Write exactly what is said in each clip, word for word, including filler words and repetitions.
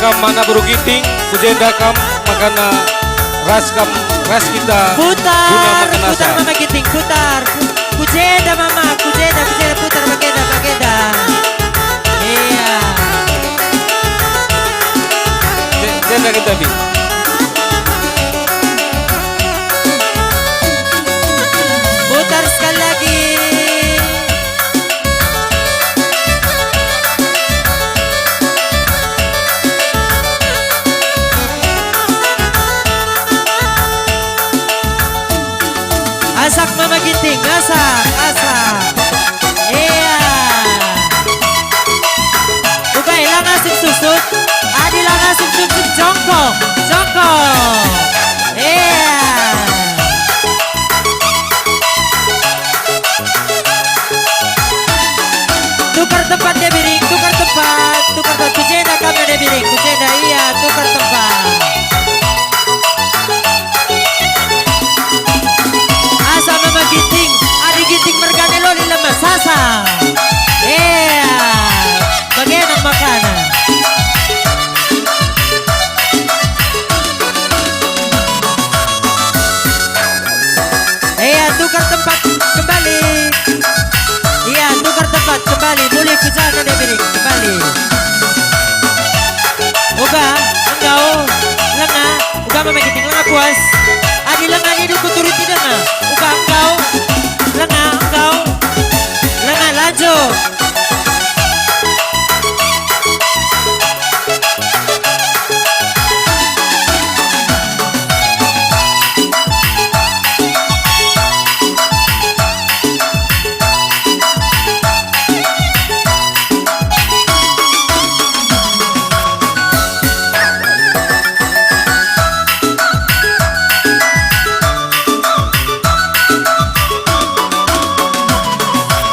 Kam anak beru Ginting, ku jenda kam makana ras kam, ras kita guna putar, makana putar sa. Mama Ginting, putar. Ku jenda Mama, ku jenda, ku jenda, putar bagenda, bagenda. Iya. Je-, jenda kita, Bi. Putar sekali lagi. Asak Mama Ginting, asak, asak. Iya. Ubai langa sing susut, adi langa sing susut jongkok, jongkok. Iya. Tukar tempat dia Biring, tukar tempat, tukar tempat. Ku jenda kam dia Biring, ku jenda, iya, tukar tempat. Asa Mama Ginting, adi Ginting mergane loli lemes, sasa. Iya, bage nang makana. Iya, tukar tempat kembali. Iya, tukar tempat kembali. Mulih ku jana dia Biring kembali. Uga, enggau, lenga, uga Mama Ginting lenga puas. Adi lenga nindu ku turuti denga. Uga, enggau, lenga, enggau, lenga, lanjut.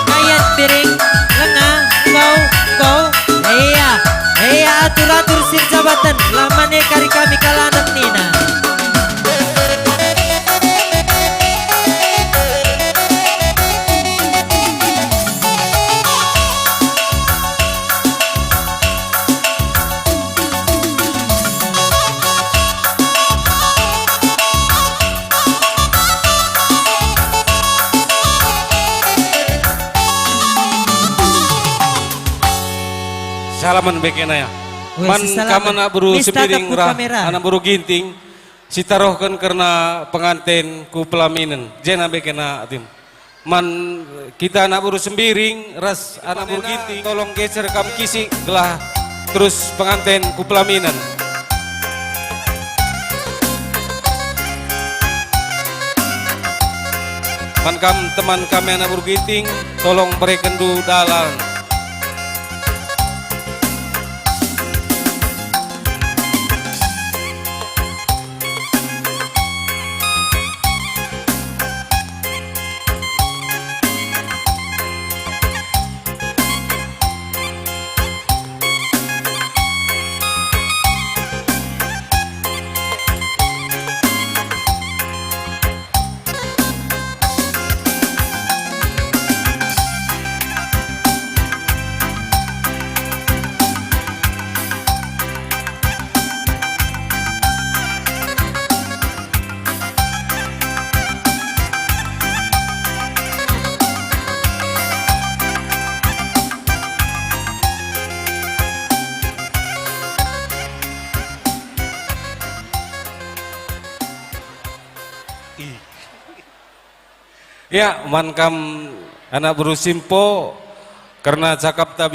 Kayan Biring, lenga, enggau, enggau. Iya, iya, atur-atur sir jabaten, la mane kari kami kalak anak nina. Salamen bekena ya. Weh, man sisalamen. Kam anak beru Sembiring rah, anak beru Ginting, sitarohken kerna penganten ku pelaminen. Jena bekena tim. Man kita anak beru Sembiring ras anak beru Ginting, tolong geser kam kisik gelah terus penganten ku pelaminen. Man kam teman kami anak beru Ginting, tolong berekenndu dalan. Ya, man kam anak beru Simpo, kerna cakap tabi.